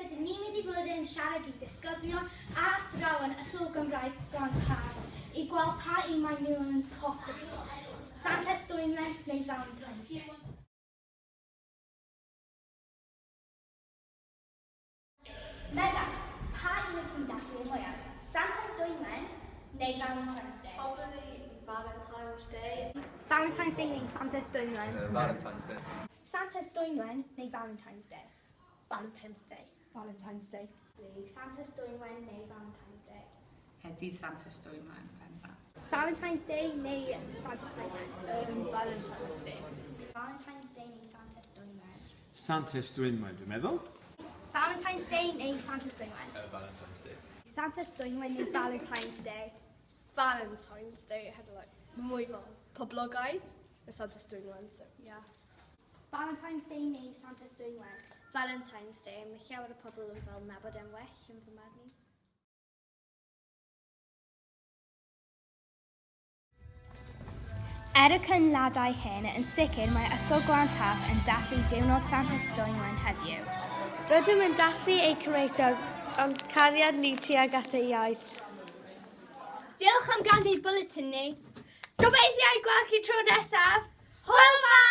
rydyn ni'n mynd i fod yn siarad i disgyblion a athrawon Ysgol Gymraeg Glan Taf i gweld pa un maen nhw'n hoffi, Santes Dwynwen neu Valentine's. Megan, pa un wyt ti'n dathlu mwyaf, Santes Dwynwen neu Valentine's Day? Probably Valentine's Day. Valentine's Day neu Santes Dwynwen? Valentine's Day. Santes Dwynwen neu Valentine's Day? Valentine's Day. Valentine's Day. Santes Dwynwen neu Valentine's Day? Dydd Santes Dwynwen, bendant. Valentine's Day neu Santes Dwynwen? Valentine's Day. Valentine's Day neu Santes Dwynwen? Santes Dwynwen, dwi'n meddwl. Valentine's Day neu Santes Dwynwen? Valentine's Day. Santes Dwynwen neu Valentine's Day? Valentine's Day had like mwy fel poblogaidd y Santes Dwynwen, so yeah. Valentine's Day neu Santes Dwynwen? Valentine's Day, mae llawer o pobl yn fel nabod e'n well yn fy marn i. Er y cynladau hyn, yn sicr mae Ysgol Glan Taf yn dathlu Diwrnod Santes Dwynwen heddiw. Rydym yn dathlu ei Cymreictod, ond cariad ni tuag at ei iaith. Diolch am gwrando i bwletin ni. Gobeithio i gweld chi tro nesaf. Hwyl fawr!